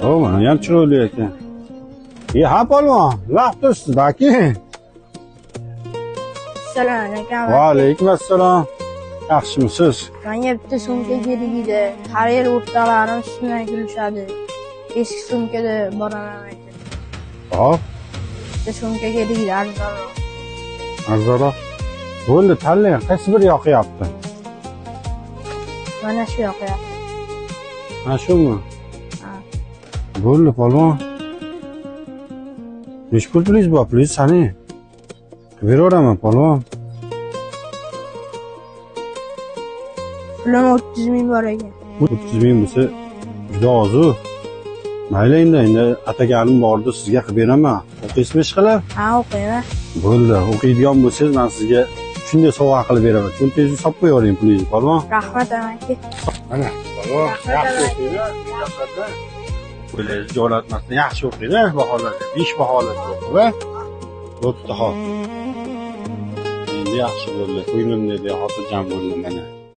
O, mana ham chiroyli ekan. Ha polvon, laf tursiz baki. Assalomu alaykum. Va alaykum assalom. Yaxshimisiz? Menga bitta sumka kerak edi. Har yil o'rtoqlarim ustimdan kulishadi. Eski sumkada boraman aka. Hop. Bitta sumka kerak edi, arzonroq. Arzonroq. Bo'ldi, tanlang. Qaysi biri yoqyapti? Mana shu yoqyapti. Mana shumi? Ha. Bo'ldi, polvon. Necha pul pulingiz bor? Pulingiz sanang. Beraveraman, polvon. Pulim 30 ming bor ekan. 30 ming bo'lsa juda oz-u. Mayli endi ataganim bordi, sizga qilib beraman. O'qiysizmi ish qilib? Ha, o'qiyman. Bo'ldi, o'qiydigan bo'lsangiz men sizga shunday sovg'a qilib beraman. Cho'ntagingizni solib qo'yavering pulingizni, polvon. Rahmat amaki. Mana, polvon, yaxshi o'qiydi. O'ylaysiz, jo'latmasdan yaxshi o'qiydi, baholarda 5 baholarda o'qib, bo'pti, hop. Endi yaxshi bo'ldi. Ko'nglim dedi, xotirjam bo'ldim mana.